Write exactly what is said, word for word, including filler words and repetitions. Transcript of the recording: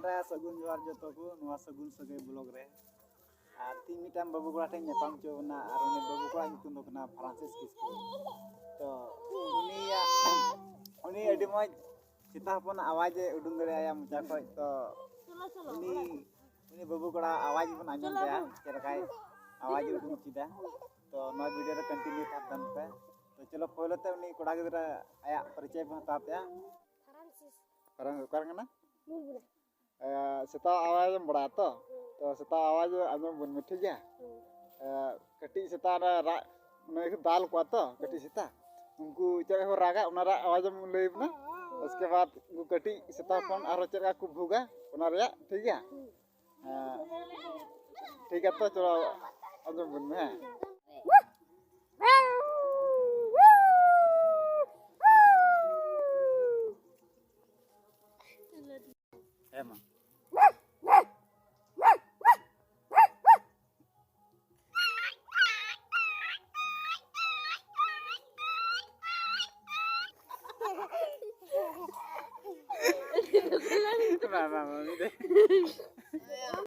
ᱨᱮ ᱥᱟᱹᱜᱩᱱ ᱡᱚᱦᱟᱨ ᱡᱚᱛᱚ ᱠᱚ ᱱᱚᱣᱟ ᱥᱟᱹᱜᱩᱱ ᱥᱟᱹᱜᱟᱹᱭ ᱵᱞᱚᱜ ᱨᱮ᱾ ᱟᱨ ᱛᱤᱦᱤᱧ ᱢᱤᱫᱴᱟᱝ ᱵᱟᱹᱵᱩ ᱠᱚᱲᱟ ᱴᱷᱮᱱ ᱧᱟᱯᱟᱢ ᱦᱚᱪᱚ ᱠᱟᱱᱟ, ᱟᱨ ᱩᱱᱤ ᱵᱟᱹᱵᱩ ᱠᱚᱲᱟ ᱧᱩᱛᱩᱢ ᱫᱚ ᱠᱟᱱᱟ ᱯᱷᱨᱟᱱᱥᱤᱥ ᱠᱤᱥᱠᱩ᱾ ᱛᱚ ᱩᱱᱤᱭᱟᱜ ᱩᱱᱤ ᱟᱹᱰᱤ ᱢᱚᱡᱽ ᱥᱮᱛᱟ ᱦᱚᱯᱚᱱᱟᱜ ᱟᱣᱟᱡᱽ ᱮ ᱩᱰᱩᱝ ᱫᱟᱲᱮᱭᱟᱜᱼᱟ ᱢᱚᱪᱟ ᱠᱷᱚᱡ᱾ ᱛᱚ ᱩᱱᱤ ᱩᱱᱤ ᱵᱟᱹᱵᱩ ᱠᱚᱲᱟ ᱟᱣᱟᱡᱽ ᱵᱚᱱ ᱟᱸᱡᱚᱢ ᱛᱟᱭᱟ, ᱪᱮᱫ ᱞᱮᱠᱟᱭ ᱟᱣᱟᱡᱽ ᱮ ᱩᱰᱩᱝ ᱦᱚᱪᱚᱭᱮᱫᱟ᱾ ᱛᱚ ᱱᱚᱣᱟ ᱵᱷᱤᱰᱤᱭᱳ ᱨᱮ ᱠᱚᱱᱴᱤᱱᱤᱭᱩ ᱛᱟᱦᱮᱱ ᱛᱟᱵᱚᱱ ᱯᱮ᱾ ᱛᱚ ᱪᱚᱞᱚ ᱯᱷᱳᱱ ᱛᱮ ᱩᱱᱤ ᱠᱚᱲᱟ ᱜᱤᱫᱽᱨᱟᱹ ᱟᱭᱟᱜ ᱯᱚᱨᱤᱪᱚᱭ ᱵᱚᱱ ᱦᱟᱛᱟᱣ ᱛᱟᱭᱟ᱾ ᱯᱷᱨᱟᱱᱥᱤᱥ᱾ ᱯᱷᱨᱟᱱ-, ᱚᱠᱟ ᱨᱮ ᱠᱟᱱᱟ? ᱢᱩᱞᱵᱩᱨᱟ᱾ ᱮ, ᱥᱮᱛᱟ ᱟᱣᱟᱡᱽ ᱮᱢ ᱵᱟᱲᱟᱭᱟ ᱛᱚ? ᱦᱩᱸ᱾ ᱛᱚ ᱥᱮᱛᱟ ᱟᱣᱟᱡᱽ ᱟᱸᱡᱚᱢ ᱵᱚᱱ ᱢᱮ, ᱴᱷᱤᱠ ᱜᱮᱭᱟ? ᱦᱩᱸ᱾ ᱮ, ᱠᱟᱹᱴᱤᱡ ᱥᱮᱛᱟ ᱚᱱᱟ ᱨᱟᱜ, ᱚᱱᱟ ᱜᱮᱠᱚ ᱫᱟᱞ ᱠᱚᱣᱟ ᱛᱚ, ᱠᱟᱹᱴᱤᱡ ᱥᱮᱛᱟ᱾ ᱩᱱᱠᱩ ᱪᱮᱫ ᱞᱮᱠᱟ ᱠᱚ ᱨᱟᱜᱟ, ᱚᱱᱟ ᱨᱟᱜ ᱟᱣᱟᱡᱽ ᱮᱢ ᱞᱟᱹᱭ ᱵᱚᱱᱟ᱾ ᱩᱥᱠᱮ ᱵᱟᱫ ᱩᱱᱠᱩ ᱠᱟᱹᱴᱤᱡ ᱥᱮᱛᱟ ᱦᱚᱯᱚᱱ ᱟᱨᱦᱚᱸ ᱪᱮᱫ ᱞᱮᱠᱟ ᱠᱚ ᱵᱷᱩᱜᱟ, ᱚᱱᱟ ᱨᱮᱭᱟᱜ, ᱴᱷᱤᱠ ᱜᱮᱭᱟ? ᱦᱩᱸ᱾ ᱦᱮᱸ᱾ ᱴᱷᱤᱠ ᱜᱮᱭᱟ, ᱛᱚ ᱪᱚᱞᱚ ᱟᱸᱡᱚᱢ ᱵᱚᱱ ᱢᱮ, ᱦᱮᱸ? ᱦᱮᱸ ᱢᱟ᱾ ᱵᱟᱝ, ᱵᱟᱝ, ᱵᱟᱝ, ᱢᱤᱫ ᱫᱷᱟᱣ᱾